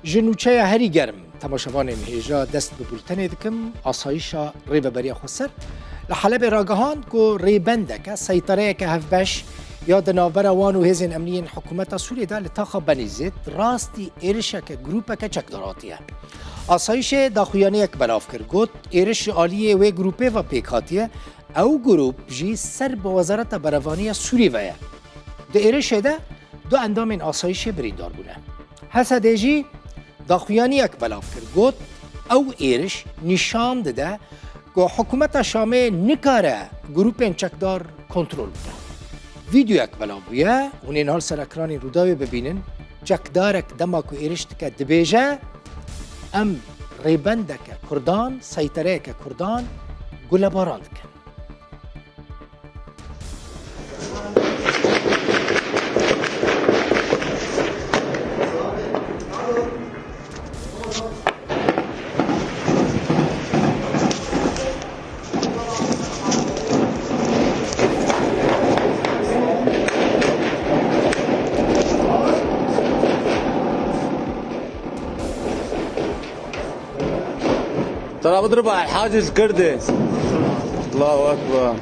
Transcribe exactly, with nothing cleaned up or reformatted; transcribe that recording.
Ji nûçeya herî germ temaşevanên hêja dest bi bultenê dikim. Asayîşa Rêveberiya Xweser li Helebê ragihand ku rêbendeke, seytereyeke hevbeş ya di navbera wan û hêzên emniyên hikûmeta Sûriyê de li taxa Benîzê di rastî êrişeke grûpeke çekdar hatiye. Asayîşê daxuyaniyek belav kir, got, êriş ji aliyê wê grûpê ve pêk hatiye, ew grûp jî ser bi Wezareta Berevaniya Sûrî ve ye. Di êrişê de du endamên asayîşê birîndar bûne. H S D jî daxuyaniyek belav kir, got, ew êriş nîşan dide ku hikûmeta Şamê nikare grûpên çekdar kontrol bike. Vîdeoyek belav bûye, hûn ê niha li ser ekranên Rûdawê bibînin. Çekdarek dema ku êriş dike dibêje, em rêbendeke Kurdan, seytereyeke Kurdan gulebaran dikin. ترى بضربها على الحاجز كردي. الله أكبر.